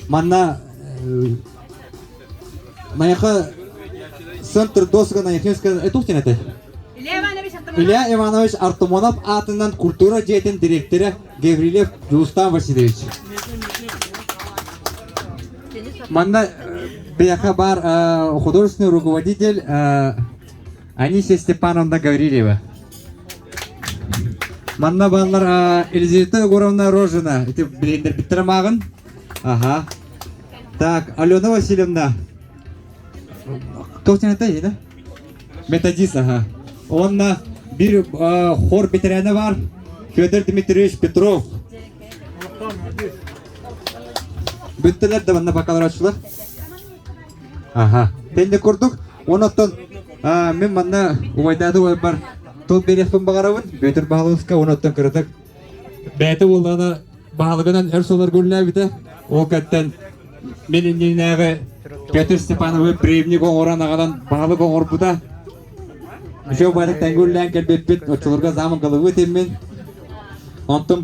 Манна Найахы Центр досуга Найахинская туох диэн этэй? Илья Иванович Артамонов аатынан культура дьиэтин дириэктэрэ Гаврильев Дьулустаан Васильевич. Манна биһиэхэ баар художественный руководитель Анисия Степановна Гаврильева. Манна бааллар Елизавета Егоровна Рожина, ити билиһиннэрбиттэрэ мааҕын. Аха. Так, Алена Васильевна. Туох диэн да? Методист, аха. Уонна биир хор бэтэрээнэ баар, Федор Дмитриевич Петров. Бүттүлэр да манна бакалаврачылар. Аха. Тэнни курдук. Онон мин манна убайдааты убайбар тыл биэриэхпин баҕарабын. Бүөтүр Баһылыска онон кыратык бэйэтэ буоллаҕына баһылыгынан өр сылларга үлэлээбитэ. Ол кэнтэн мин иннинээҕи Петр Степановы преемник оҥорон аҕалан баһылык оҥорбута. Үчүгэй убайдык тэҥҥэ үлэлээн кэлбиппит. Оччолорго замок головы этиммин. Онтон.